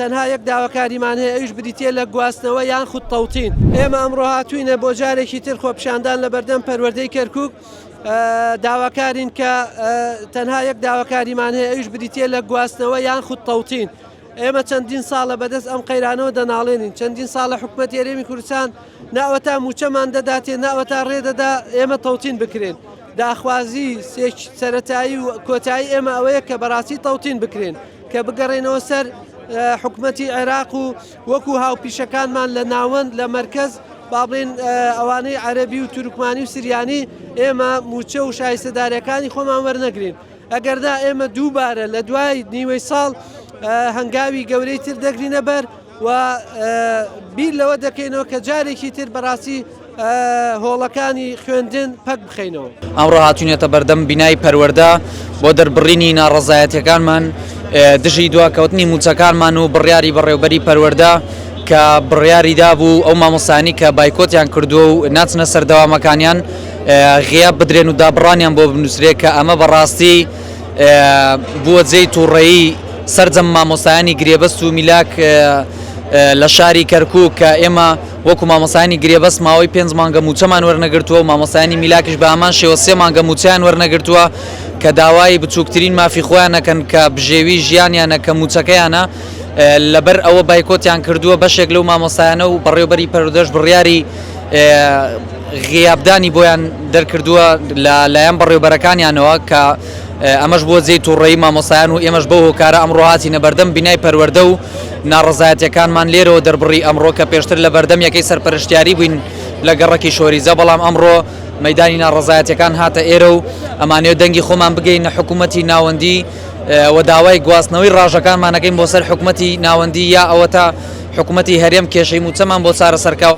تەنها یەک داواکاریمان هەیە ئەویش بریتییە لە گواستنەوە یان خود تەوتین. ئێمە ئەمڕۆ هاتووینە بۆ جارێکی تر خۆپیشاندان لە بەردەم پەروەردەی کەرکوک، داواکارین کە تەنها یەک داواکاریمان هەیە ئەویش بریتییە لە گواستنەوە یان خود تەوتین. ئێمە چەندین ساڵە بەدەست ئەم قەیرانەوە دەناڵێنین، چەندین ساڵە حکومەتی هەرێمی کوردستان نە ئەوەتا مووچەمان دەداتێ نە ئەوەتا ڕێ دەدا ئێمە تەوتین بکرێن. داخوازی سەرەتایی و کۆتایی ئێمە ئەوەیە کە بەڕاستی تەوتین بکرێن. کە بگەڕێنەوە سەر حکومەتی عێراق و وەکو هاوپیشەکانمان لە ناوەند لە مەرکەز با بڵێن ئەوانەی عەرەبی و تورکمانی و سریانی ئێمە موچە و شایستەدارەکانی خۆمان وەرنەگرین ئەگەرنا ئێمە دووبارە لە دوای نیوەی ساڵ هەنگاوی گەورەی تر دەگرینە بەر و بیر لەوە دەکەینەوە کە جارێکی تر بەڕاستی هۆڵەکانی خوێندن پەک بخەینەوە. ئەمڕۆ هاتوینەتە بەردەم بینای پەروەردە بۆ دەربڕینی ناڕەزایەتیەکانمان دژی دواکەوتنی مووچەکانمان و بڕیاری بەڕێوبەری پەروەردە کە بڕیاری دابوو ئەو مامۆستایانی کە بایکۆتیان کردووە و ناچنە سەر دەوامەکانیان غیاب بدرێن و دابڕانیان بۆ بنووسرێ کە ئەمە بەڕاستی بووە جێی تووڕەیی سەرجەم مامۆستایانی گرێبەست و میلاک لە شاری کەرکووک کە ئێمە وەکو مامۆستایانی گرێبەست ماوەی پێنج مانگە مووچەمان وەرنەگرتووە و مامۆستایانی میلاکیش بە هەمان شێوە سێ مانگە مووچەیان وەرنەگرتووە کە داوای بچووکترین مافی خۆیان ئەکەن کە بژێوی ژیانیانە کە مووچەکەیانە لەبەر ئەوە بایکۆتیان کردووە بەشێک لەو مامۆستایانە و بەڕێوبەری پەروەردەش بڕیاری غیابدانی بۆیان دەرکردووە لە لایەن بەڕێوبەرەکانیانەوە کە ئەمەش بووە جێی توڕەیی مامۆستایان و ئێمەش بەو هۆکارە ئەمڕۆ هاتینە بەردەم بینای پەروەردە و ناڕەزایەتیەکانمان لێرەوە دەربڕی ئەمڕۆ کە پێشتر لە بەردەم یەکەی سەرپەرشتیاری بووین لە گەڕەکی شۆریجە بەڵام ئەمڕۆ مەدانی ناڕەزایەتیەکان هاتە ئێرە و ئەمانەوێت دەنگی خۆمان بگەینە حکوومەتی ناوەندی و داوای گواستنەوەی ڕاژەکانمانەکەین بۆ سەر حکوومەتی ناوەندی یا ئەوەتا حکوومەتی هەرێم کێشەی مووچەمان بۆ چارەسەرکە.